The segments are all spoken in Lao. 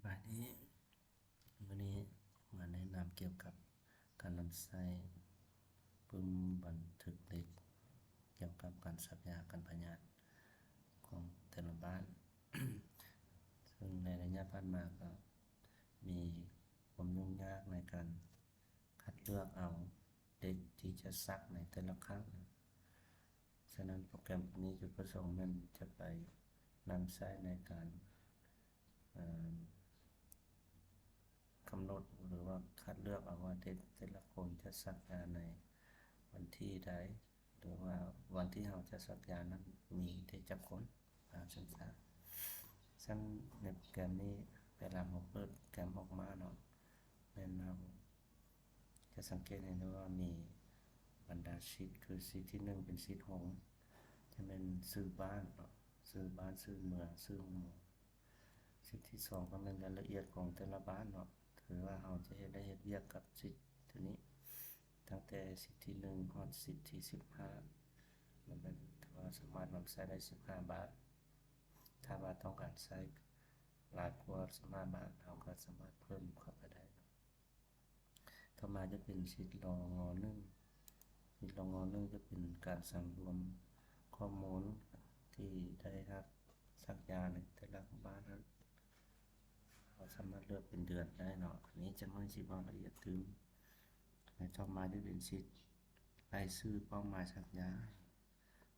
ບາຍດີ ມື້ນີ້ມາແນະນຳກ່ຽວກັບການນຳໃຊ້ປຶ້ມບັນທຶກເດັກ ກ່ຽວກັບການສັກຢາກັນພະຍາດຂອງແຕ່ລະບ້ານ ເຊິ່ງໃນໄລຍະຜ່ານມາກໍມີຄວາມຫຍຸ້ງຍາກໃນການຄັດເລືອກເອົາເດັກທີ່ຈະສັກໃນແຕ່ລະຄັ້ງ. ສະນັ້ນ ໂປຣແກຣມໂຕນີ້ຈຸດປະສົງແມ່ນຈະໄປນຳໃຊ້ໃນການ ເອີ່ມ ກຳນົດ ຫຼືວ່າຄັດເລືອກເອົາວ່າເດັກແຕ່ລະຄົນຈະສັກຢາໃນວັນທີໃດ ຫຼືວ່າວັນທີ່ເຮົາຈະສັກຢານັ້ນມີເດັກຈັກຄົນ ອາ ຊັ້ນຊະ. ເຊິ່ງໃນໂປຣແກຣມນີ້ ເວລາເຮົາເປີດໂປຣແກຣມອອກມາເນາະ ແມ່ນເຮົາ ຈະສັງເກດເຫັນໄດ້ວ່າມີບັນດາຊີດ ຄືຊີດທີໜຶ່ງເປັນຊີດໂຮມ ຈະແມ່ນຊື່ບ້ານເນາະ ຊື່ບ້ານ ຊື່ເມືອງ ຊື່ໂຮງໝໍ. ຊີດທີສອງກໍແມ່ນລາຍລະອຽດຂອງແຕ່ລະບ້ານເນາະ ຖືວ່າເຮົາຈະເຮັດ ໄດ້ເຮັດວຽກກັບຊີດໂຕນີ້ ຕັ້ງແຕ່ຊີດທີໜຶ່ງຮອດຊີດທີສິບຫ້າ ມັນແມ່ນຖືວ່າສາມາດນຳໃຊ້ໄດ້ສິບຫ້າບ້ານ. ຖ້າວ່າຕ້ອງການໃຊ້ຫຼາຍກວ່າສິບຫ້າບ້ານ ເຮົາກໍສາມາດເພີ່ມເຂົ້າໄປໄດ້ເນາະ. ຕໍ່ມາຈະເປັນຊີດ ລງ ໜຶ່ງ ຊີດ ລງ ໜຶ່ງ ຈະເປັນການສັງລວມຂໍ້ມູນທີ່ໄດ້ຮັບສັກຢາໃນແຕ່ລະບ້ານນັ້ນ ເຮົາສາມາດເລືອກເປັນເດືອນໄດ້ເນາະ. ອັນນີ້ຈະບໍ່ຊິເວົ້າລະອຽດຕື່ມ. ແລະ ຕໍ່ມາຈະເປັນຊີດ ລາຍຊື່ເປົ້າໝາຍສັກຢາ.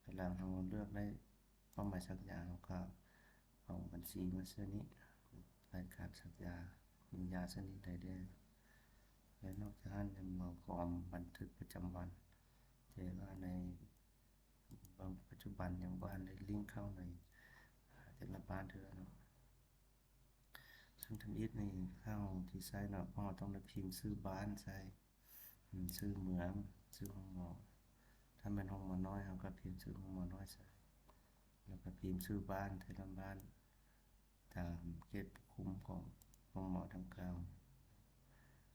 ພາຍຫຼັງເຮົາເລືອກໄດ້ເປົ້າໝາຍສັກຢາ ເຮົາກໍເອົາບັນຊີມາໃສ່ນີ້ ລາຍການສັກຢາ ມີຢາຊະນິດໃດແດ່. ແລະ ນອກຈາກນັ້ນຍັງມາຟອມບັນທຶກປະຈຳວັນ ແຕ່ວ່າໃນບັງ ປັດຈຸບັນຍັງບໍ່ທັນໄດ້ລິ້ງເຂົ້າໃນ ອາ ແຕ່ລະບ້ານເທື່ອເນາະ. ເຊິ່ງທຳອິດນີ້ ຖ້າເຮົາຊິໃຊ້ເນາະ ເຮົາຕ້ອງໄດ້ພິມຊື່ບ້ານໃສ່ ອືມ ຊື່ເມືອງ ຊື່ໂຮງໝໍ. ຖ້າແມ່ນໂຮງໝໍນ້ອຍ ເຮົາກໍພິມຊື່ໂຮງໝໍນ້ອຍໃສ່ ແລ້ວກໍພິມຊື່ບ້ານ ແຕ່ລະບ້ານຕາມເຂດປົກຄຸມຂອງໂຮງໝໍດັ່ງກ່າວ.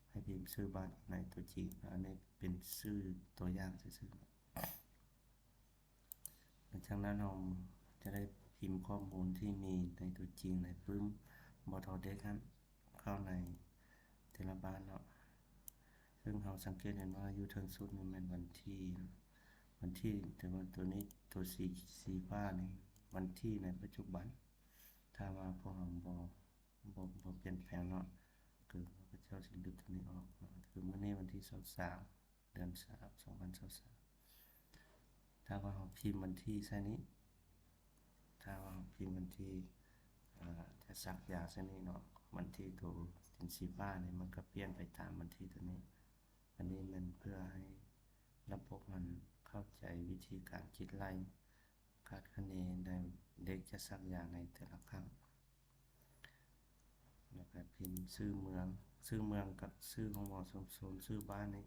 ໃຫ້ພິມຊື່ບ້ານໃນຕົວຈິງ ອັນນີ້ເປັນຊື່ຕົວຢ່າງຊື່ໆ. ຫຼັງຈາກນັ້ນເຮົາຈະໄດ້ພິມຂໍ້ມູນທີ່ມີໃນຕົວຈິງໃນປຶ້ມ ບໍ່ທໍເດັກຫັ້ນ ເຂົ້າໃນແຕ່ລະບ້ານເນາະ. ເຊິ່ງເຮົາສັງເກດເຫັນວ່າຢູ່ເທິງສຸດນີ້ແມ່ນວັນທີເນາະ ວັນທີ ແຕ່ວ່າຕົວນີ້ ຕົວສີ ສີຟ້ານີ້ ວັນທີໃນປັດຈຸບັນ. ຖ້າວ່າພວກເຮົາບໍ່ ບໍ່ ບໍ່ປ່ຽນແປງເນາະ ຄືເຂົາເຈົ້າຊິລຶບຕົວນີ້ອອກເນາະ. ຄືມື້ນີ້ວັນທີຊາວສາມ ເດືອນສາມ ສອງພັນຊາວສາມ ຖ້າວ່າເຮົາພິມວັນທີໃສ່ນີ້ ຖ້າວ່າເຮົາພິມວັນທີ ເອີ່ ຈະສັກຢາໃສ່ນີ້ເນາະ ວັນທີໂຕເປັນສີຟ້ານີ້ ມັນກໍປ່ຽນໄປຕາມວັນທີໂຕນີ້. ອັນນີ້ແມ່ນເພື່ອໃຫ້ລະບົບມັນເຂົ້າໃຈວິທີການຄິດໄລ່ ຄາດຄະເນໃນເດັກຈະສັກຢາໃນແຕ່ລະຄັ້ງ. ແລ້ວກໍພິມຊື່ເມືອງ ຊື່ເມືອງກັບຊື່ໂຮງໝໍຊຸມຊົນ ຊື່ບ້ານນີ້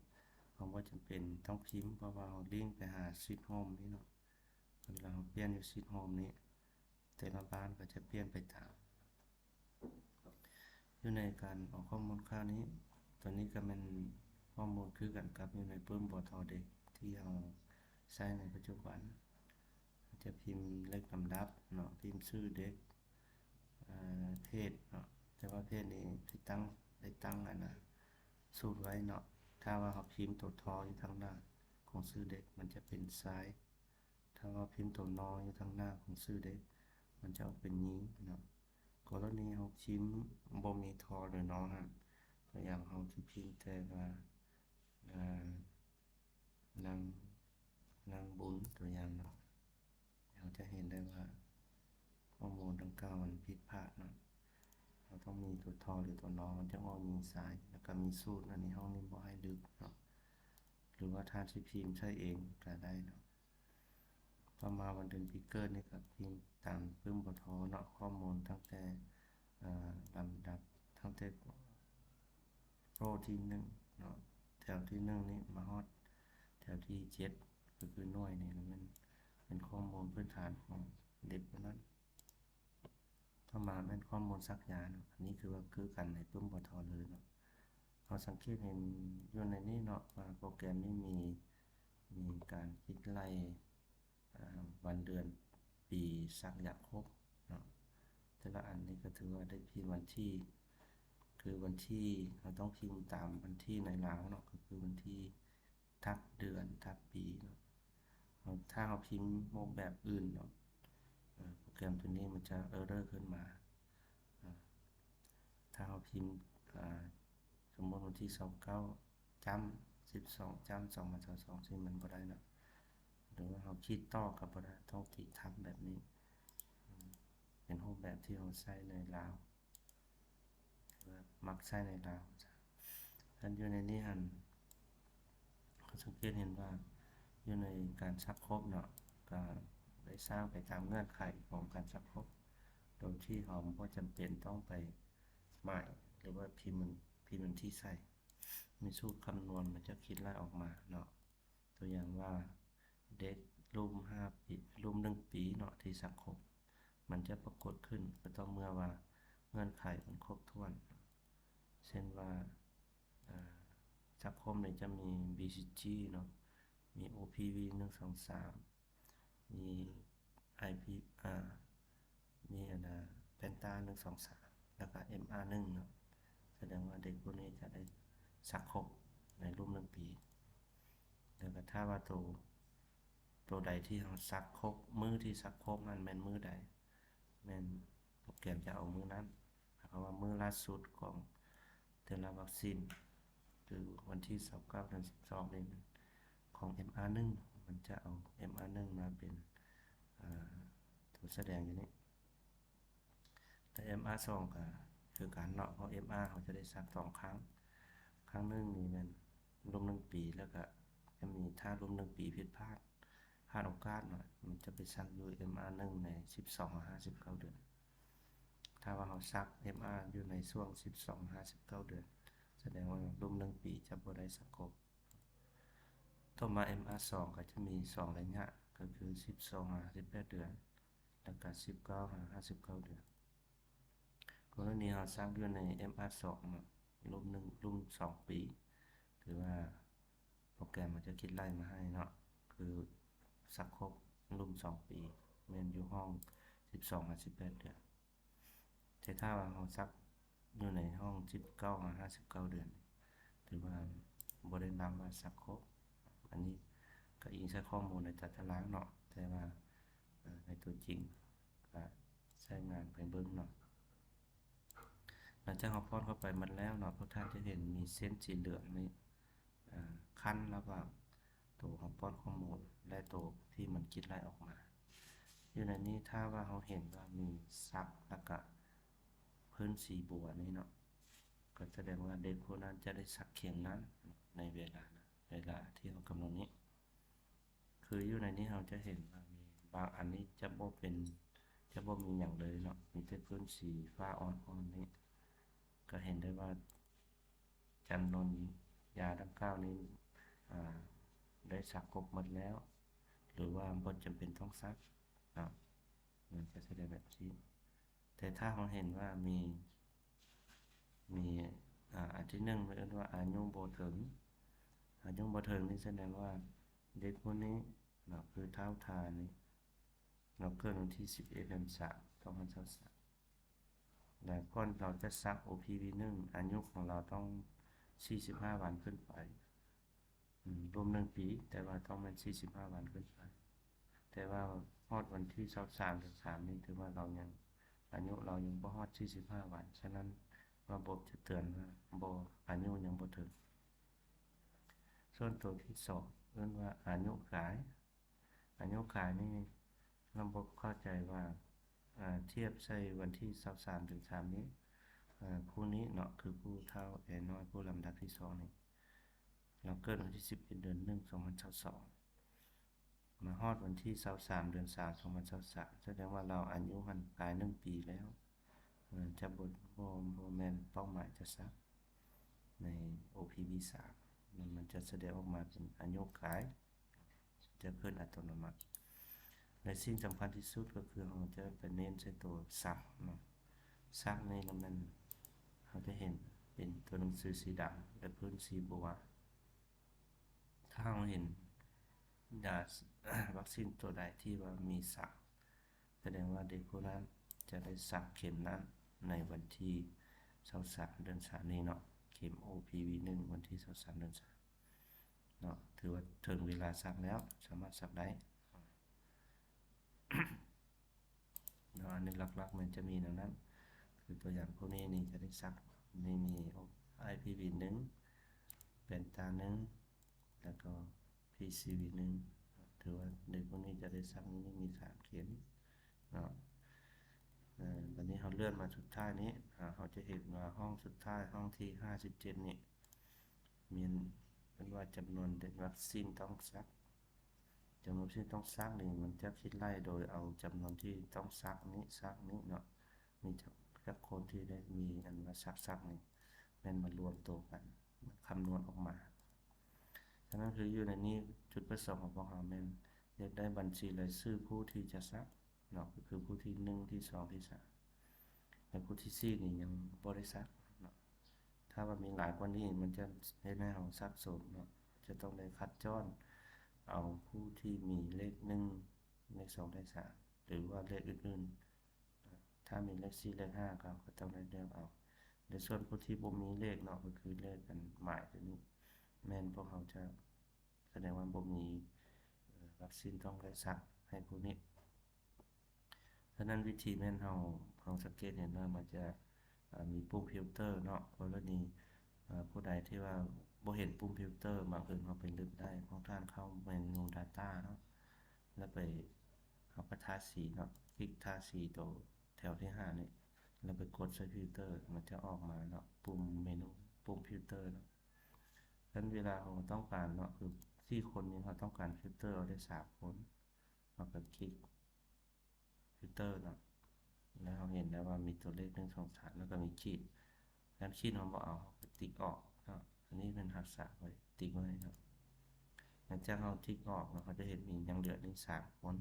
ເຮົາບໍ່ຈຳເປັນຕ້ອງພິມ ເພາະວ່າເຮົາລິ້ງໄປຫາຊີດໂຮມນີ້ເນາະ. ເວລາເຮົາປ່ຽນຢູ່ຊີດໂຮມນີ້ ແຕ່ລະບ້ານກໍຈະປ່ຽນໄປຕາມ. ຢູ່ໃນການເອົາຂໍ້ມູນຄາວນີ້ ຕົວນີ້ກໍແມ່ນຂໍ້ມູນຄືກັນກັບຢູ່ໃນປຶ້ມ ບໍ່ທໍເດັກ ທີ່ເຮົາໃຊ້ໃນປັດຈຸບັນ. ຈະພິມເລກລຳດັບເນາະ ພິມຊື່ເດັກ ເອີ່ ເພດເນາະ ແຕ່ວ່າເພດນີ້ໄດ້ຕັ້ງ ໄດ້ຕັ້ງອັນນ່າສູດໄວ້ເນາະ. ຖ້າວ່າເຮົາພິມໂຕ ທ ຢູ່ທາງໜ້າຂອງຊື່ເດັກ ມັນຈະເປັນຊາຍ. ຖ້າວ່າພິມໂຕ ນ ຢູ່ທາງໜ້າຂອງຊື່ເດັກ ມັນຈະອອກເປັນຍິງເນາະ. ກໍລະນີເຮົາພິມບໍ່ມີ ທ ຫຼື ນ ຫັ້ນ ຕົວຢ່າງເຮົາຈະພິມແຕ່ວ່າ ນາງ ນາງບຸນ ຕົວຢ່າງເນາະ ເຮົາຈະເຫັນໄດ້ວ່າຂໍ້ມູນດັ່ງກ່າວມັນຜິດພາດເນາະ. ເຮົາຕ້ອງມີໂຕ ທ ຫຼື ໂຕ ນ ມັນຈະອອກຍິງຊາຍ. ແລ້ວກໍມີສູດ ອັນນີ້ເຮົານີ້ບໍ່ໃຫ້ລຶບເນາະ ຫຼືວ່າທ່ານຊິພິມໃສ່ເອງກໍໄດ້ເນາະ. ຕໍ່ມາວັນເດືອນປີເກີດນີ້ກໍພິມຕາມປຶ້ມ ບໍ່ທໍ ເນາະ ຂໍ້ມູນຕັ້ງແຕ່ ເອີ່ ລຳດັບ ຕັ້ງແຕ່ໂຕທີໜຶ່ງເນາະ ແຖວທີໜຶ່ງນີ້ມາຮອດແຖວທີເຈັດ ກໍຄືໜ່ວຍນີ້ ແມ່ນເປັນຂໍ້ມູນພື້ນຖານຂອງເດັກຄົນນັ້ນ. ຕໍ່ມາແມ່ນຂໍ້ມູນສັກຢາເນາະ ອັນນີ້ຄືວ່າຄືກັນໃນປຶ້ມ ບໍ່ທໍ ເລີຍເນາະ. ເຮົາສັງເກດເຫັນຢູ່ໃນນີ້ເນາະ ວ່າໂປຣແກຣມນີ້ມີ ມີການຄິດໄລ່ ອາ ວັນເດືອນປີສັກຢາຄົບເນາະ. ແຕ່ລະອັນນີ້ກໍຖືວ່າໄດ້ພິມວັນທີ ຄືວັນທີ ເຮົາຕ້ອງພິມຕາມວັນທີໃນລາວເນາະ ກໍຄືວັນທີ ທັບເດືອນ ທັບປີເນາະ. ເຮົາ ຖ້າເຮົາພິມຮູບແບບອື່ນເນາະ ເອີ ໂປຣແກຣມຕົວນີ້ມັນຈະເອີເຣີຂຶ້ນມາ. ເອີ ຖ້າເຮົາພິມ ເອີ ສົມມຸດວັນທີ ຊາວເກົ້າ ຈ້ຳ ສິບສອງ ຈ້ຳ ສອງພັນຊາວສອງ ຊີ້ມັນບໍ່ໄດ້ເນາະ ຫຼືວ່າເຮົາຂີດຕໍ່ກໍບໍ່ໄດ້ ຕ້ອງຕີທັບແບບນີ້. ເປັນຮູບແບບທີ່ເຮົາໃຊ້ໃນລາວ ແບບມັກໃຊ້ໃນລາວ. ຄັນຢູ່ໃນນີ້ຫັ້ນ ເຮົາສັງເກດເຫັນວ່າຢູ່ໃນການສັກຄົບເນາະ ກໍໄດ້ສ້າງໄປຕາມເງື່ອນໄຂຂອງການສັກຄົບ ໂດຍທີ່ເຮົາບໍ່ຈຳເປັນຕ້ອງໄປໝາຍ ຫຼືວ່າພິມ ພິມວັນທີໃສ່. ມີສູດຄຳນວນ ມັນຈະຄິດໄລ່ອອກມາເນາະ. ຕົວຢ່າງວ່າ ເດັດ ລຸ່ມຫ້າປີ ລຸ່ມໜຶ່ງປີເນາະ ທີ່ສັກຄົບ ມັນຈະປາກົດຂຶ້ນກໍຕໍ່ເມື່ອວ່າເງື່ອນໄຂມັນຄົບຖ້ວນ. ເຊັ່ນວ່າ ອາ ສັກຄົບນີ້ຈະມີ ບີຊີຈີ ເນາະ ມີ ໂອພີວີ ໜຶ່ງ ສອງ ສາມ ມີ ໄອພີ ອາ ມີອັນນາ ແພນຕາ ໜຶ່ງ ສອງ ສາມ ແລ້ວກໍ ເອັມອາ ໜຶ່ງ ເນາະ. ສະແດງວ່າເດັກພວກນີ້ຈະໄດ້ສັກຄົບໃນລຸ່ມໜຶ່ງປີ. ແລ້ວກໍຖ້າວ່າໂຕ ໂຕໃດທີ່ເຮົາສັກຄົບ ມື້ທີ່ສັກຄົບນັ້ນແມ່ນມື້ໃດ ແມ່ນໂປຣແກຣມຈະເອົາມື້ນັ້ນ. ໝາຍຄວາມວ່າມື້ລ່າສຸດຂອງແຕ່ລະວັກຊີນ ຄືວັນທີ ຊາວເກົ້າ ເດືອນ ສິບສອງ ນີ້ ຂອງ ເອັມອາ ໜຶ່ງ ມັນຈະເອົາ ເອັມອາ ໜຶ່ງ ມາເປັນ ເອີ ໂຕສະແດງຢູ່ນີ້. ແຕ່ ເອັມອາ ສອງ ກໍຄືກັນເນາະ ເພາະ ເອັມອາ ເຮົາຈະໄດ້ສັກສອງຄັ້ງ ຄັ້ງໜຶ່ງນີ້ແມ່ນລຸ່ມໜຶ່ງປີ ແລ້ວກໍຈະມີ ຖ້າລຸ່ມໜຶ່ງປີຜິດພາດ ພາດໂອກາດເນາະ ມັນຈະໄປສັກຢູ່ ເອັມອາ ໜຶ່ງ ໃນ ສິບສອງ ຫາ ຫ້າສິບເກົ້າ ເດືອນ. ຖ້າວ່າເຮົາສັກ ເອັມອາ ຢູ່ໃນຊ່ວງ ສິບສອງ ຫາ ຫ້າສິບເກົ້າ ເດືອນ ສະແດງວ່າລຸ່ມໜຶ່ງປີຈະບໍ່ໄດ້ສັກຄົບ. ຕໍ່ມາ ເອັມອາ ສອງ ກໍຈະມີສອງໄລຍະ ກໍຄື ສິບສອງ ຫາ ຫ້າສິບແປດ ເດືອນ ແລ້ວກໍ ສິບເກົ້າ ຫາ ຫ້າສິບເກົ້າ ເດືອນ. ກໍລະນີເຮົາສັກຢູ່ໃນ ເອັມອາ ສອງ ເນາະ ລຸ່ມໜຶ່ງ ລຸ່ມສອງປີ ຖືວ່າໂປຣແກຣມມັນຈະຄິດໄລ່ມາໃຫ້ເນາະ ຄືສັກຄົບລຸ່ມສອງປີ ແມ່ນຢູ່ຫ້ອງ ສິບສອງ ຫາ ສິບແປດ ເດືອນ. ແຕ່ຖ້າວ່າເຮົາສັກຢູ່ໃນຫ້ອງ ສິບເກົ້າ ຫາ ຫ້າສິບເກົ້າ ເດືອນ ຖືວ່າບໍ່ໄດ້ນັບວ່າສັກຄົບ. ອັນນີ້ກໍອີງໃສ່ຂໍ້ມູນໃນຕາຕະລາງເນາະ ແຕ່ວ່າ ເອີ ໃນຕົວຈິງ ກະໃຊ້ງານໄປເບິ່ງເນາະ. ຫຼັງຈາກເຮົາປ້ອນເຂົ້າໄປໝົດແລ້ວເນາະ ພວກທ່ານຈະເຫັນມີເສັ້ນສີເຫຼືອງນີ້ ອາ ຂັ້ນລະຫວ່າງໂຕເຮົາປ້ອນຂໍ້ມູນ ແລະ ໂຕທີ່ມັນຄິດໄລ່ອອກມາ. ຢູ່ໃນນີ້ ຖ້າວ່າເຮົາເຫັນວ່າມີສັກ ລະກະພື້ນສີບົວນີ້ເນາະ ກໍສະແດງວ່າເດັກຜູ້ນັ້ນຈະໄດ້ສັກເຂັມນັ້ນໃນເວລານັ້ນ ເວລາທີ່ເຮົາກຳນົດນີ້. ຄືຢູ່ໃນນີ້ເຮົາຈະເຫັນວ່າມີບາງອັນນີ້ຈະບໍ່ເປັນ ຈະບໍ່ມີຫຍັງເລີຍເນາະ ມີແຕ່ພື້ນສີຟ້າອ່ອນໆນີ້ ກໍເຫັນໄດ້ວ່າຈຳນວນຢາດັ່ງກ່າວນີ້ ອາ ໄດ້ສັກຄົບໝົດແລ້ວ ຫຼືວ່າບໍ່ຈຳເປັນຕ້ອງສັກເນາະ ມັນຈະສະແດງແບບຊີ້. ແຕ່ຖ້າເຮົາເຫັນວ່າມີ ມີ ອາ ອັນທີໜຶ່ງ ເອີ້ນວ່າອາຍຸບໍ່ເຖິງ. ອາຍຸບໍ່ເຖິງນີ້ສະແດງວ່າເດັກຜູ້ນີ້ເນາະ ຄືທ້າວທານີ້ ລາວເກີດວັນທີ ສິບເອັດ ເດືອນ ສາມ ສອງພັນຊາວສາມ ແລະ ກ່ອນລາວຈະສັກ ໂອພີວີ ໜຶ່ງ ອາຍຸຂອງລາວຕ້ອງ ສີ່ສິບຫ້າ ວັນຂຶ້ນໄປ. ອືມ ລວມໜຶ່ງປີ ແຕ່ວ່າຕ້ອງແມ່ນ ສີ່ສິບຫ້າ ວັນຂຶ້ນໄປ. ແຕ່ວ່າຮອດວັນທີ ຊາວສາມ ເດືອນ ສາມ ນີ້ ຖືວ່າລາວຍັງ ອາຍຸລາວຍັງບໍ່ຮອດ ສີ່ສິບຫ້າ ວັນ. ສະນັ້ນ ລະບົບຈະເຕືອນວ່າບໍ່ ອາຍຸຍັງບໍ່ເຖິງ. ສ່ວນໂຕທີສອງ ເອີ້ນວ່າອາຍຸກາຍ. ອາຍຸກາຍນີ້ ລະບົບເຂົ້າໃຈວ່າ ອາ ທຽບໃສ່ວັນທີ ຊາວສາມ ເດືອນ ສາມ ນີ້ ອາ ຜູ້ນີ້ເນາະ ຄືຜູ້ທ້າວແອນ້ອຍ ຜູ້ລຳດັບທີສອງນີ້ ລາວເກີດວັນທີ ສິບເອັດ ເດືອນ ໜຶ່ງ ສອງພັນຊາວສອງ ມາຮອດວັນທີ ຊາວສາມ ເດືອນ ສາມ ສອງພັນຊາວສາມ ສະແດງວ່າລາວອາຍຸຫັ້ນກາຍໜຶ່ງປີແລ້ວ. ເອີ ຈະບໍ່ ບໍ່ ບໍ່ແມ່ນເປົ້າໝາຍຈະສັກໃນ ໂອພີວີ ສາມ ມັນ ມັນຈະສະແດງອອກມາເປັນອາຍຸກາຍ ຈະຂຶ້ນອັດຕະໂນມັດ. ແລະ ສິ່ງສຳຄັນທີ່ສຸດກໍຄືເຮົາຈະໄປເນັ້ນໃສ່ໂຕສັກເນາະ. ສັກນີ້ລະແມ່ນ ເຮົາຈະເຫັນເປັນຕົວໜັງສືສີດຳ ແລະ ພື້ນສີບົວ. ຖ້າເຮົາເຫັນຢາ ວັກຊີນຕົວໃດທີ່ວ່າມີສັກ ສະແດງວ່າເດັກຜູ້ນັ້ນຈະໄດ້ສັກເຂັມນັ້ນໃນວັນທີ ຊາວສາມເດືອນສາມນີ້ເນາະ ເຂັມ ໂອ ພີ ວີ ໜຶ່ງ ວັນທີຊາວສາມເດືອນສາມເນາະ ຖືວ່າເຖິງເວລາສັກແລ້ວ ສາມາດສັກໄດ້ເນາະ. ອັນນີ້ຫຼັກໆ ມັນຈະມີແນວນັ້ນ ຄືຕົວຢ່າງພວກນີ້ນີ້ຈະໄດ້ສັກ ນີ້ມີ ໂອ ພີ ວີ ໜຶ່ງ ແປນຕາ ໜຶ່ງ ແລ້ວກໍ ພີ ຊີ ວີ ໜຶ່ງ ຖືວ່າເດັກພວກນີ້ຈະໄດ້ສັກ ນີ້ມີສາມເຂັມເນາະ. ເອີ ບັດນີ້ເຮົາເລື່ອນມາສຸດທ້າຍນີ້ ເຮົາຈະເຫັນວ່າຫ້ອງສຸດທ້າຍ ຫ້ອງທີຫ້າສິບເຈັດນີ້ ມີ ເພິ່ນວ່າຈຳນວນເດັກວັກຊີນຕ້ອງສັກ ຈຳນວນວັກຊີນຕ້ອງສັກນີ້ ມັນຈະຄິດໄລ່ໂດຍເອົາຈຳນວນທີ່ຕ້ອງສັກນີ້ ສັກນີ້ເນາະ ມີຈັກ ຈັກຄົນທີ່ໄດ້ມີອັນວ່າສັກ ສັກນີ້ ແມ່ນມາລວມໂຕກັນ ຄຳນວນອອກມາ. ສະນັ້ນຄືຢູ່ໃນນີ້ ຈຸດປະສົງຂອງພວກເຮົາແມ່ນຢາກໄດ້ບັນຊີລາຍຊື່ຜູ້ທີ່ຈະສັກເນາະ ກໍຄືຜູ້ທີໜຶ່ງ ທີສອງ ທີສາມ ແລະ ຜູ້ທີສີ່ນີ້ຍັງບໍ່ໄດ້ສັກເນາະ. ຖ້າວ່າມີຫຼາຍກວ່ານີ້ ມັນຈະເຮັດໃຫ້ເຮົາສັບສົນເນາະ ຈະຕ້ອງໄດ້ຄັດຈ້ອນເອົາຜູ້ທີ່ມີເລກໜຶ່ງ ເລກສອງ ເລກສາມ ຫຼືວ່າເລກອື່ນໆ ຖ້າມີເລກສີ່ ເລກຫ້າ ເຮົາກໍຕ້ອງໄດ້ເລືອກເອົາ. ໃນສ່ວນຜູ້ທີ່ບໍ່ມີເລກເນາະ ກໍຄືເລກອັນໝາຍຕົວນີ້ ແມ່ນພວກເຮົາຈະ ສະແດງວ່າບໍ່ມີ ເອີ ວັກຊີນຕ້ອງໄດ້ສັກໃຫ້ຜູ້ນີ້. ສະນັ້ນວິທີແມ່ນເຮົາ ເຮົາສັງເກດເຫັນວ່າມັນຈະ ເອີ ມີປຸ່ມຟິວເຕີເນາະ ກໍລະນີ ເອີ ຜູ້ໃດທີ່ວ່າບໍ່ເຫັນປຸ່ມຟິວເຕີ ບັງເອີນເຮົາໄປລຶບໄດ້ ພວກທ່ານເຂົ້າເມນູດາຕ້າເນາະ ແລ້ວໄປ ເຮົາກໍທາສີເນາະ ຄລິກທາສີໂຕແຖວທີຫ້ານີ້ ແລ້ວໄປກົດໃສ່ຟິວເຕີ ມັນຈະອອກມາເນາະ ປຸ່ມເມນູ ປຸ່ມຟິວເຕີເນາະ. ສະນັ້ນເວລາເຮົາຕ້ອງການເນາະ ຄືສີ່ຄົນນີ້ ເຮົາຕ້ອງການຟິວເຕີເອົາໄດ້ສາມຄົນ ເຮົາກໍຄລິກ ຟິວເຕີເນາະ ແລ້ວເຮົາເຫັນໄດ້ວ່າມີຕົວເລກ ໜຶ່ງ ສອງ ສາມ ແລ້ວກໍມີຂີດ ແລ້ວຂີດເຮົາບໍ່ເອົາ ເຮົາກໍຕິກອອກເນາະ. ອັນນີ້ແມ່ນຮັກສາໄວ້ ຕິກໄວ້ເນາະ. ຫຼັງຈາກເຮົາຕິກອອກເນາະ ເຮົາຈະເຫັນມີຍັງເຫຼືອນີ້ສາມຄົນ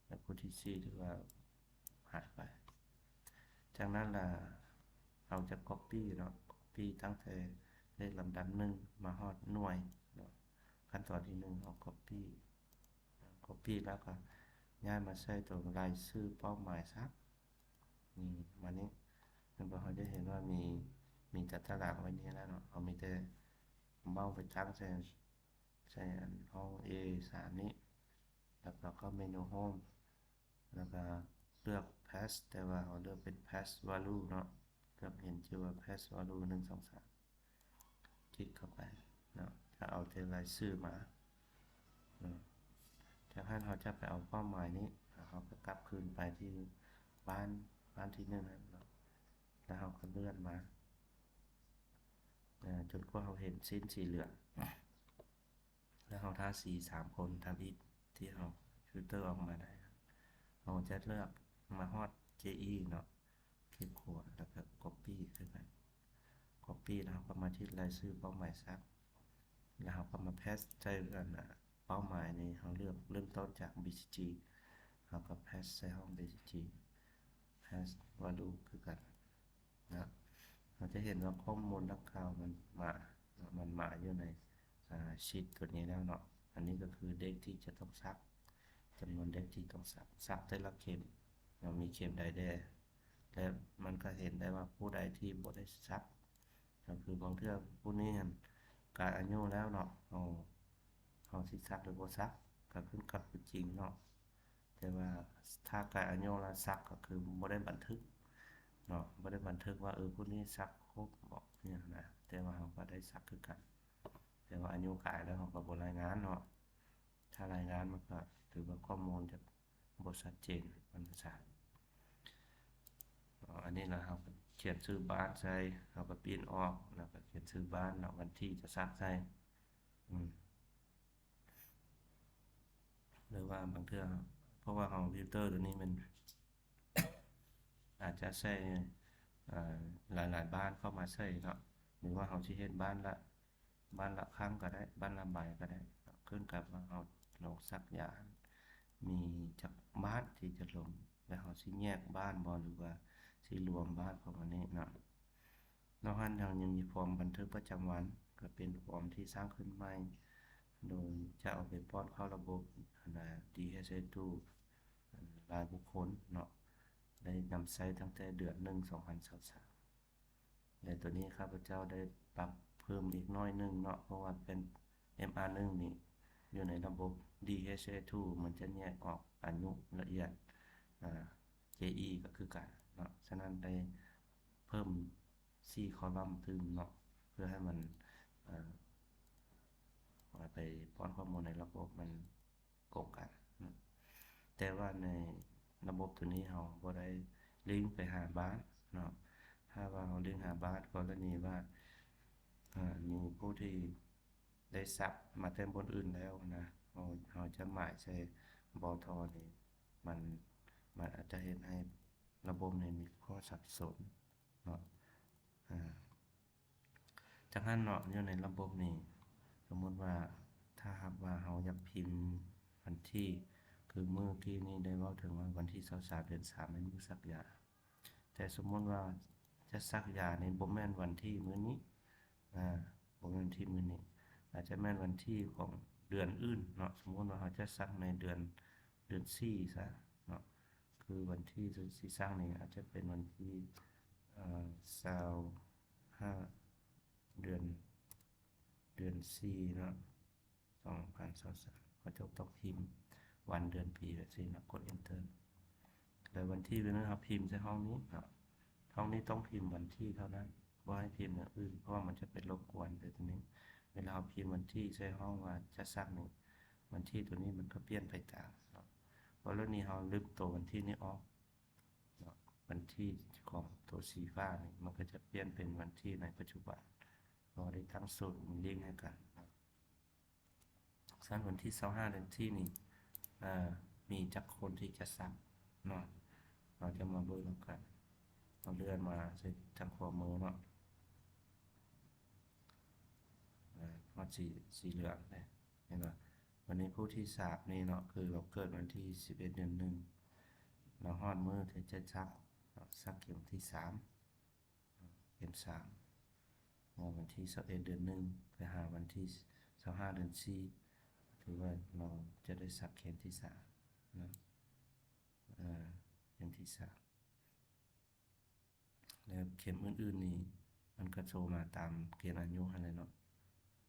ແລະ ຜູ້ທີສີ່ຖືວ່າຫາຍໄປ. ຈາກນັ້ນລະເຮົາຈະກັອບປີ້ເນາະ ກັອບປີ້ຕັ້ງແຕ່ເລກລຳດັບໜຶ່ງມາຮອດໜ່ວຍເນາະ. ຂັ້ນຕອນທີໜຶ່ງເຮົາກັອບປີ້ ກັອບປີ້ແລ້ວກໍຍ້າຍມາໃສ່ຕົວລາຍຊື່ເປົ້າໝາຍຊັກ ນີ້ ມານີ້ ແມ່ນບໍ່ ເຮົາຈະເຫັນວ່າມີ ມີແຕ່ຕາລາງໄວ້ນີ້ແລ້ວເນາະ. ເຮົາມີແຕ່ເມົາໄປຕັ້ງໃສ່ ໃສ່ອັນຫ້ອງເອສາມນີ້ ແລ້ວກໍເຂົ້າເມນູໂຮມ ແລ້ວກໍເລືອກ paste ແຕ່ວ່າເຮົາເລືອກເປັນ paste value ເນາະ ເລືອກເຫັນຊື່ວ່າ paste value ໜຶ່ງ ສອງ ສາມ ຄລິກເຂົ້າໄປເນາະ ຈະເອົາແຕ່ລາຍຊື່ມາເນາະ. ຈາກນັ້ນເຮົາຈະໄປເອົາເປົ້າໝາຍນີ້ ເຮົາກໍກັບຄືນໄປທີ່ບ້ານ ບ້ານທີໜຶ່ງຫັ້ນເນາະ ແລ້ວເຮົາກໍເລື່ອນມາ ເອີ ຈົນກວ່າເຮົາເຫັນຊີ້ນສີເຫຼືອງ ແລ້ວເຮົາທາສີສາມຄົນທຳອິດທີ່ເຮົາຟິວເຕີອອກມາໄດ້ ເຮົາຈະເລືອກມາຮອດເຈອີເນາະ ຄລິກຂວາ ແລ້ວກໍກັອບປີ້ຄືກັນ ກັອບປີ້ ແລ້ວເຮົາກໍມາທີ່ລາຍຊື່ເປົ້າໝາຍຊັກ ແລ້ວເຮົາກໍມາ paste ໃສ່ອັນ ເປົ້າໝາຍນີ້ ເຮົາເລືອກເລີ່ມຕົ້ນຈາກ BCG ເຮົາກໍ paste ໃສ່ຫ້ອງ BCG paste value ຄືກັນເນາະ. ເຮົາຈະເຫັນວ່າຂໍ້ມູນດັ່ງກ່າວມັນມາເນາະ ມັນມາຢູ່ໃນ ອາ sheet ຕົວນີ້ແລ້ວເນາະ. ອັນນີ້ກໍຄືເດັກທີ່ຈະຕ້ອງສັກ ຈຳນວນເດັກທີ່ຕ້ອງສັກ ສັກແຕ່ລະເຂັມເນາະ ມີເຂັມໃດແດ່ ແລະ ມັນກໍເຫັນໄດ້ວ່າຜູ້ໃດທີ່ບໍ່ໄດ້ສັກ ກໍຄືບາງເທື່ອຜູ້ນີ້ຫັ້ນກາຍອາຍຸແລ້ວເນາະ ເຮົາ ເຮົາຊິສັກຫຼືບໍ່ສັກກໍຂຶ້ນກັບຕົວຈິງເນາະ. ແຕ່ວ່າຖ້າກາຍອາຍຸແລ້ວສັກກໍຄືບໍ່ໄດ້ບັນທຶກເນາະ ບໍ່ໄດ້ບັນທຶກວ່າ ເອີ ຜູ້ນີ້ສັກຄົບບໍ ອີຫຍັງນະ ແຕ່ວ່າເຮົາກໍໄດ້ສັກຄືກັນ ແຕ່ວ່າອາຍຸກາຍແລ້ວເຮົາກໍບໍ່ລາຍງານເນາະ. ຖ້າລາຍງານມັນກໍຖືວ່າຂໍ້ມູນຈະບໍ່ຊັດເຈນ ມັນຈະຊ້າ. ເນາະ ອັນນີ້ລະເຮົາກໍຂຽນຊື່ບ້ານໃສ່ ເຮົາກໍປິ່ນອອກ ແລ້ວກໍຂຽນຊື່ບ້ານເນາະ ວັນທີຈະສັກໃສ່ ອືມ ຫຼືວ່າບາງເທື່ອ ເພາະວ່າເຮົາ ຟິວເຕີຕົວນີ້ມັນອາດຈະໃສ່ ເອີ ຫຼາຍໆບ້ານເຂົ້າມາໃສ່ເນາະ ຫຼືວ່າເຮົາຊິເຮັດບ້ານລະ ບ້ານລະຄັ້ງກໍໄດ້ ບ້ານລະໃບກໍໄດ້ ຂຶ້ນກັບວ່າເຮົາລົງສັກຢາມີຈັກບ້ານທີ່ຈະລົງ ແລ້ວເຮົາຊິແຍກບ້ານບໍ ຫຼືວ່າຊິລວມບ້ານປະມານນີ້ເນາະ. ນອກນັ້ນເຮົາຍັງມີຟອມບັນທຶກປະຈຳວັນ ກໍເປັນຟອມທີ່ສ້າງຂຶ້ນໃໝ່ ໂດຍຈະເອົາໄປປ້ອນເຂົ້າລະບົບ ອັນນະ ດີເອັດເອັສ ໂດຍລາຍບຸກຄົນເນາະ ໄດ້ນຳໃຊ້ຕັ້ງແຕ່ເດືອນໜຶ່ງ ສອງພັນຊາວສາມ. ແລະ ໂຕນີ້ຂ້າພະເຈົ້າໄດ້ປັບເພີ່ມອີກໜ້ອຍໜຶ່ງເນາະ, ເພາະວ່າເປັນ ເອັມອາໜຶ່ງນີ້ຢູ່ໃນລະບົບ ດີເອັດເອທູ ມັນຈະແຍກອອກອະນຸລະອຽດ ອາ ເຈອີ ກໍຄືກັນເນາະ. ສະນັ້ນໄດ້ເພີ່ມສີ່ຄໍລັມຕື່ມເນາະ ເພື່ອໃຫ້ມັນ ເອີ ໄປປ້ອນຂໍ້ມູນໃນລະບົບມັນກົງກັນເນາະ. ແຕ່ວ່າໃນລະບົບໂຕນີ້ເຮົາບໍ່ໄດ້ລິງໄປຫາບາດເນາະ. ຖ້າວ່າເຮົາລິງຫາບາດ ກໍລະນີວ່າ ເອີ ມີຜູ້ທີ່ ໄດ້ສັກມາແຕ່ບ່ອນອື່ນແລ້ວນະ, ເຮົາ ເຮົາຈະໝາຍໃສ່ ບທ ນີ້ ມັນ ມັນອາດຈະເຮັດໃຫ້ລະບົບນີ້ມີຂໍ້ສັບສົນເນາະ. ອາ ຈັ່ງຊັ້ນເນາະ, ຢູ່ໃນລະບົບນີ້ ສົມມຸດວ່າ ຖ້າຫາກວ່າເຮົາຢາກພິມວັນທີ ຄືມື້ກີ້ນີ້ໄດ້ເວົ້າເຖິງວ່າວັນທີຊາວສາມ ເດືອນສາມ ແມ່ນມື້ສັກຢາ. ແຕ່ສົມມຸດວ່າຈະສັກຢານີ້ບໍ່ແມ່ນວັນທີມື້ນີ້ ອາ ບໍ່ແມ່ນວັນທີມື້ນີ້ ອາດຈະແມ່ນວັນທີຂອງເດືອນອື່ນເນາະ. ສົມມຸດວ່າເຮົາຈະສັກໃນເດືອນ ເດືອນສີ່ຊະເນາະ, ຄືວັນທີທີ່ຊິສັກນີ້ອາດຈະເປັນວັນທີ ເອີ ຊາວຫ້າ ເດືອນ ເດືອນສີ່ເນາະ. ສອງພັນຊາວສາມ ເຮົາຈະຕ້ອງພິມວັນເດືອນປີແບບຊີ້ນະ, ກົດ Enter ແລ້ວວັນທີຕົວນີ້ເຮົາພິມໃສ່ຫ້ອງນີ້ເນາະ. ຫ້ອງນີ້ຕ້ອງພິມວັນທີເທົ່ານັ້ນ, ບໍ່ໃຫ້ພິມຢ່າງອື່ນ ເພາະວ່າມັນຈະໄປລົບກວນເລີຍຕົວນີ້. ເວລາເຮົາພິມວັນທີໃສ່ຫ້ອງວ່າຈະສັກນີ້ ວັນທີຕົວນີ້ມັນກໍປ່ຽນໄປຕາມເນາະ. ກໍລະນີເຮົາລືມໂຕວັນທີນີ້ອອກເນາະ, ວັນທີຂອງໂຕສີຟ້ານີ້ ມັນກໍຈະປ່ຽນເປັນວັນທີໃນປັດຈຸບັນ ເພາະວ່າໄດ້ຕັ້ງສູດມີລິງໃຫ້ກັນເນາະ. ຊັ້ນວັນທີຊາວຫ້າເດືອນສີ່ນີ້ ເອີ ມີຈັກຄົນທີ່ຈະສັກເນາະ, ເຮົາຈະມາເບິ່ງນຳກັນ. ເຮົາເລື່ອນມາໃສ່ທາງຂວາມືເນາະ, ເອີ ຮອດສີ ສີເຫຼືອງເດ້ ເຫັນບໍ່? ບັດນີ້ຜູ້ທີ່ສັກນີ້ເນາະ ຄືລາວເກີດວັນທີສິບເອັດເດືອນໜຶ່ງ, ລາວຮອດມື້ທີ່ຈະສັກເນາະ, ສັກເຂັມທີສາມ ເຂັມສາມ ເມື່ອວັນທີຊາວເອັດເດືອນໜຶ່ງ ໄປຫາວັນທີຊາວຫ້າເດືອນສີ່ ຖືວ່າເຮົາຈະໄດ້ສັກເຂັມທີສາມເນາະ, ເອີ ເຂັມທີສາມ. ແລ້ວເຂັມອື່ນໆນີ້ ມັນກໍໂຊມາຕາມເກນອາຍຸຫັ້ນແຫຼະເນາະ,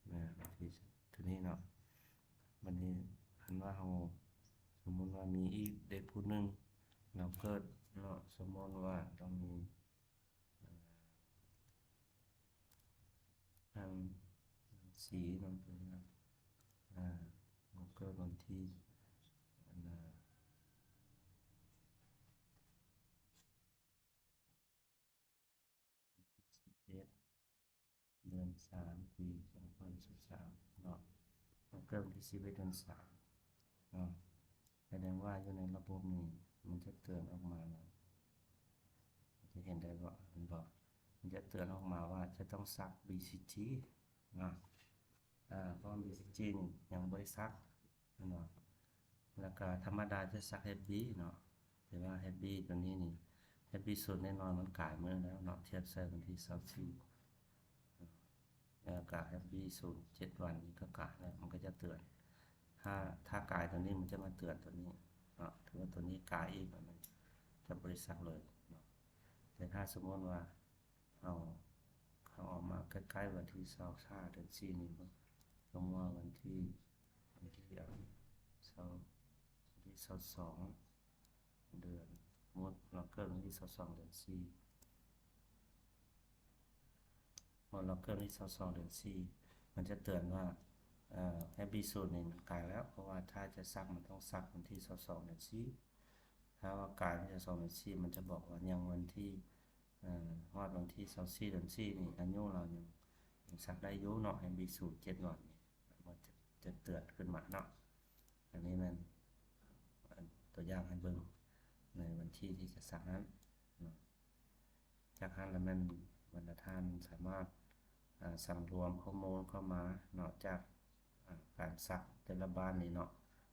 ເອີ ເຂັມທີ ຕົວນີ້ເນາະ. ບັດນີ້ຄັນວ່າເຮົາ ສົມມຸດວ່າມີອີກເດັກຜູ້ໜຶ່ງ ລາວເກີດເນາະ, ສົມມຸດວ່າຕ້ອງມີ ເອີ ນາງ ນາງສີເນາະ, ຕົວຢ່າງ ອາ ເຮົາເກີດວັນທີ ອັນ ອາ ສິບເອັດ ເດືອນສາມ ປີສອງພັນຊາວສາມເນາະ, ເຮົາເກີດວັນທີສິບເອັດ ເດືອນສາມເນາະ. ສະແດງວ່າຢູ່ໃນລະບົບນີ້ ມັນຈະເຕືອນອອກມາແລ້ວ ຈະເຫັນໄດ້ບໍ່? ເຫັນບໍ່? ມັນຈະເຕືອນອອກມາວ່າຈະຕ້ອງສັກ ບີຊີຈີ ເນາະ, ອາ ເພາະ ບີຊີຈີ ນີ້ຍັງບໍ່ໄດ້ສັກເນາະ. ແລ້ວກະທຳມະດາຈະສັກ ເອັຟບີ ເນາະ, ແຕ່ວ່າ ເອັຟບີ ຕົວນີ້ນີ້ ເອັຟບີ ສູດແນ່ນອນມັນກາຍເໝິດແລ້ວເນາະ, ທຽບໃສ່ວັນທີຊາວສີ່ ແລ້ວກະ ເອັຟບີ ສູດ ເຈັດວັນນີ້ກໍກາຍແລ້ວ ມັນກໍຈະເຕືອນ. ຖ້າ ຖ້າກາຍຕົວນີ້ມັນຈະມາເຕືອນຕົວນີ້ເນາະ, ຖືວ່າຕົວນີ້ກາຍອີກ ມັນຈະບໍ່ໄດ້ສັກເລີຍເນາະ. ແຕ່ຖ້າສົມມຸດວ່າ ເອົາ ເອົາອອກມາໃກ້ໆວັນທີຊາວຫ້າເດືອນສີ່ນີ້ເນາະ, ສົມມຸດວ່າວັນທີ ວັນທີ ເອີ ຊາວ ວັນທີຊາວສອງເດືອນ ສົມມຸດວ່າເກີດວັນທີຊາວສອງເດືອນສີ່ ເມື່ອເຮົາເກີດວັນທີຊາວສອງເດືອນສີ່ ມັນຈະເຕືອນວ່າ ເອີ ເອັຟບີ ສູດນີ້ມັນກາຍແລ້ວ, ເພາະວ່າຖ້າຈະສັກມັນຕ້ອງສັກວັນທີຊາວສອງເດືອນສີ່. ຖ້າວ່າກາຍວັນທີຊາວສອງເດືອນສີ່ ມັນຈະບອກວ່າຍັງວັນທີ ເອີ ຮອດວັນທີຊາວສີ່ເດືອນສີ່ນີ້ ອາຍຸລາວຍັງ ຍັງສັກໄດ້ຢູ່ເນາະ, ເອັຟບີ ສູດ ເຈັດວັນນີ້ ມັນຈະ ຈະເຕືອນຂຶ້ນມາເນາະ. ອັນນີ້ແມ່ນ ເອີ ຕົວຢ່າງໃຫ້ເບິ່ງໃນວັນທີທີ່ຈະສັກນັ້ນເນາະ. ຈາກຫັ້ນລະແມ່ນບັນດາທ່ານສາມາດ ອາ ສັງລວມຂໍ້ມູນເຂົ້າມາເນາະ ຈາກ ອາ ການສັກແຕ່ລະບ້ານນີ້ເນາະ,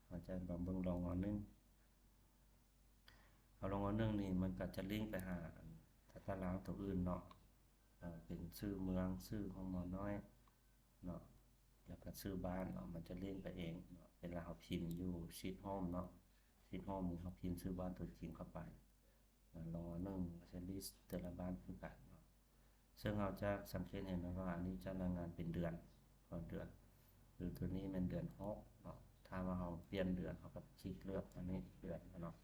ເຮົາຈະມາເບິ່ງລອງອັນໜຶ່ງ. ເອົາລອງອັນໜຶ່ງນີ້ ມັນກໍຈະລິງໄປຫາ ອາ ຕາຕະລາງຕົວອື່ນເນາະ, ເປັນຊື່ເມືອງ, ຊື່ໂຮງໝໍນ້ອຍເນາະ, ແລ້ວກໍຊື່ບ້ານເນາະ, ມັນຈະລິງໄປເອງເນາະ. ເວລາເຮົາພິມຢູ່ຊີດໂຮມເນາະ, ຊີດໂຮມນີ້ເຮົາພິມຊື່ບ້ານຕົວຈິງເຂົ້າໄປ, ລອງອັນໜຶ່ງ ມັນຈະລິງແຕ່ລະບ້ານຄືກັນເນາະ. ເຊິ່ງເຮົາຈະສັງເກດເຫັນໄດ້ວ່າ ອັນນີ້ຈະລາຍງານເປັນເດືອນ ເປັນເດືອນ ຄືໂຕນີ້ແມ່ນເດືອນຫົກເນາະ. ຖ້າວ່າເຮົາປ່ຽນເດືອນ ເຮົາກໍຄລິກເລືອກອັນນີ້ເດືອນເນາະ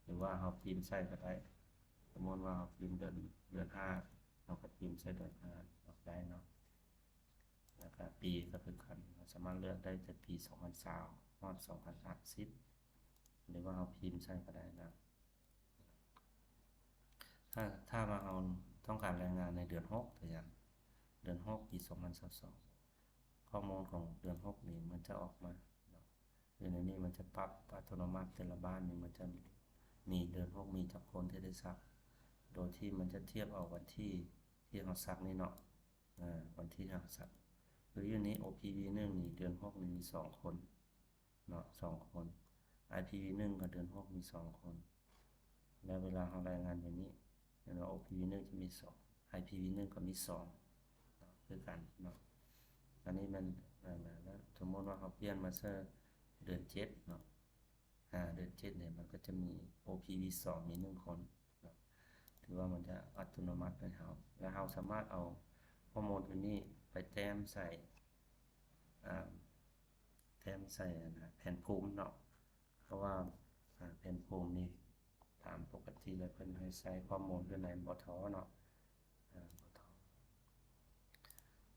ຫຼືວ່າເຮົາພິມໃສ່ກໍໄດ້. ສົມມຸດວ່າເຮົາພິມເດືອນ ເດືອນຫ້າ ເຮົາກໍພິມໃສ່ເດືອນຫ້າເນາະ ໄດ້ເນາະ. ແລ້ວກໍປີກໍຄືກັນ ເຮົາສາມາດເລືອກໄດ້ແຕ່ປີສອງພັນຊາວ ຮອດສອງພັນສາມສິບ ຫຼືວ່າເຮົາພິມໃສ່ກໍໄດ້ນະ. ຖ້າ ຖ້າວ່າເຮົາຕ້ອງການລາຍງານໃນເດືອນຫົກ ຕົວຢ່າງ ເດືອນຫົກ ປີສອງພັນຊາວສອງ ຂໍ້ມູນຂອງເດືອນຫົກນີ້ມັນຈະອອກມາເນາະ. ຢູ່ໃນນີ້ມັນຈະປັບອັດຕະໂນມັດ ແຕ່ລະບ້ານນີ້ມັນຈະມີເດືອນຫົກມີຈັກຄົນທີ່ໄດ້ສັກ ໂດຍທີ່ມັນຈະທຽບເອົາວັນທີທີ່ເຮົາສັກນີ້ເນາະ ອາ ວັນທີເຮົາສັກ. ຄືຢູ່ນີ້ ໂອພີວີໜຶ່ງນີ້ ເດືອນຫົກນີ້ມີສອງຄົນເນາະ ສອງຄົນ. ໄອພີວີໜຶ່ງກໍເດືອນຫົກມີສອງຄົນ. ແລ້ວເວລາເຮົາລາຍງານຢູ່ນີ້ ເຫັນວ່າໂອພີວີໜຶ່ງຈະມີສອງ ໄອພີວີໜຶ່ງກໍມີສອງເນາະ ຄືກັນເນາະ. ອັນນີ້ແມ່ນ ອາ ແລ້ວສົມມຸດວ່າເຮົາປ່ຽນມາໃສ່ເດືອນເຈັດເນາະ ອາ ເດືອນເຈັດນີ້ ມັນກໍຈະມີໂອພີວີສອງມີໜຶ່ງຄົນເນາະ ຖືວ່າມັນຈະອັດຕະໂນມັດໃຫ້ເຮົາ ແລ້ວເຮົາສາມາດເອົາຂໍ້ມູນຕົວນີ້ໄປແຕ້ມໃສ່ ອາ ແຕ້ມໃສ່ອັນນະ ແຜນພູມເນາະ. ເພາະວ່າ ອາ ແຜນພູມນີ້ຕາມປົກກະຕິແລ້ວເພິ່ນໃຫ້ໃສ່ຂໍ້ມູນຢູ່ໃນ ບທ ເນາະ ອາ ບທ.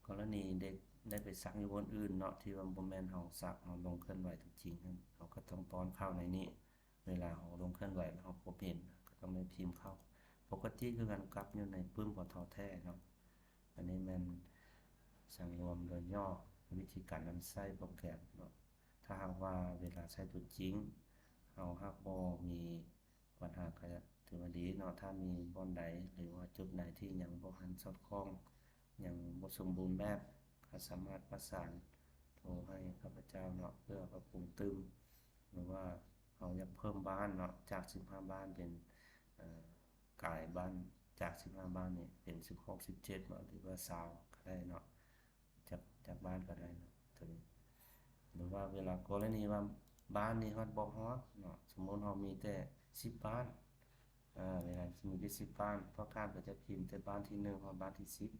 ກໍລະນີເດັກໄດ້ໄປສັກຢູ່ບ່ອນອື່ນເນາະ ທີ່ວ່າບໍ່ແມ່ນເຮົາສັກ ເຮົາລົງເຄື່ອນໄຫວຕົວຈິງຫັ້ນ ເຮົາກໍຕ້ອງປ້ອນເຂົ້າໃນນີ້. ເວລາເຮົາລົງເຄື່ອນໄຫວແລ້ວເຮົາພົບເຫັນ ກໍຕ້ອງໄດ້ພິມເຂົ້າ ປົກກະຕິຄືກັນກັບຢູ່ໃນປຶ້ມ ບທ ແທ້ເນາະ. ອັນນີ້ແມ່ນສັງລວມໂດຍຫຍໍ້ ວິທີການນຳໃຊ້ໂປຣແກຣມເນາະ. ຖ້າຫາກວ່າເວລາໃຊ້ຕົວຈິງ ເຮົາຫາກບໍ່ມີບັນຫາ ກໍຖືວ່າດີເນາະ. ຖ້າມີບ່ອນໃດ ຫຼືວ່າຈຸດໃດທີ່ຍັງບໍ່ທັນສອດຄ່ອງ ຍັງບໍ່ສົມບູນແບບ ກໍສາມາດປະສານໂທໃຫ້ຂ້າພະເຈົ້າເນາະ ເພື່ອປັບປຸງຕື່ມ ຫຼືວ່າເຮົາຢາກເພີ່ມບ້ານເນາະ ຈາກສິບຫ້າບ້ານເປັນ ເອີ ກາຍບ້ານ ຈາກສິບຫ້າບ້ານນີ້ເປັນສິບຫົກ ສິບເຈັດເນາະ ຫຼືວ່າຊາວກໍໄດ້ເນາະ ຈັກ ຈັກບ້ານກໍໄດ້ເນາະ ໂຕນີ້. ຫຼືວ່າເວລາກໍລະນີວ່າບ້ານນີ້ຮອດບໍ່ຮອດເນາະ ສົມມຸດເຮົາມີແຕ່ສິບບ້ານ ອາ ເວລາມີແຕ່ສິບບ້ານ ພວກທ່ານກໍຈະພິມແຕ່ບ້ານທີໜຶ່ງຮອດບ້ານທີສິບ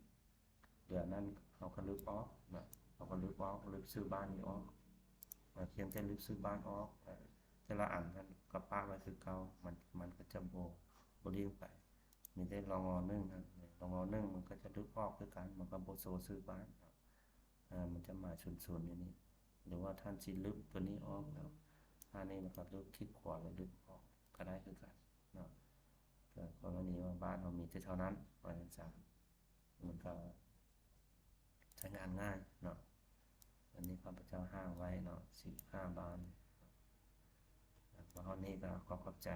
ເດືອນນັ້ນເຮົາກໍລຶບອອກເນາະ ເຮົາກໍລຶບອອກ ລຶບຊື່ບ້ານນີ້ອອກ ອາ ພຽງແຕ່ລຶບຊື່ບ້ານອອກ ອາ ແຕ່ລະອັນນັ້ນກໍປະໄວ້ຄືເກົ່າ ມັນ ມັນກໍຈະບໍ່ ບໍ່ລິ້ງໄປ. ມີແຕ່ລງ ງໜຶ່ງຫັ້ນ ລງ ງໜຶ່ງ ມັນກໍຈະລຶບອອກຄືກັນ ມັນກໍບໍ່ໂຊຊື່ບ້ານເນາະ ອາ ມັນຈະໝາຍສູນໆຢູ່ນີ້. ຫຼືວ່າທ່ານຊິລຶບຕົວນີ້ອອກແລ້ວ ອັນນີ້ມັນກໍລຶບຄລິກຂວາແລ້ວລຶບອອກກໍໄດ້ຄືກັນເນາະ. ກໍກໍລະນີວ່າບ້ານເຮົາມີແຕ່ເທົ່ານັ້ນ ວ່າຈັ່ງຊັ້ນ ມັນກໍໃຊ້ງານງ່າຍເນາະ. ອັນນີ້ຂ້າພະເຈົ້າຮ່າງໄວ້ເນາະ ສິບຫ້າບ້ານ. ມາຮອດນີ້ກໍຂໍຂອບໃຈ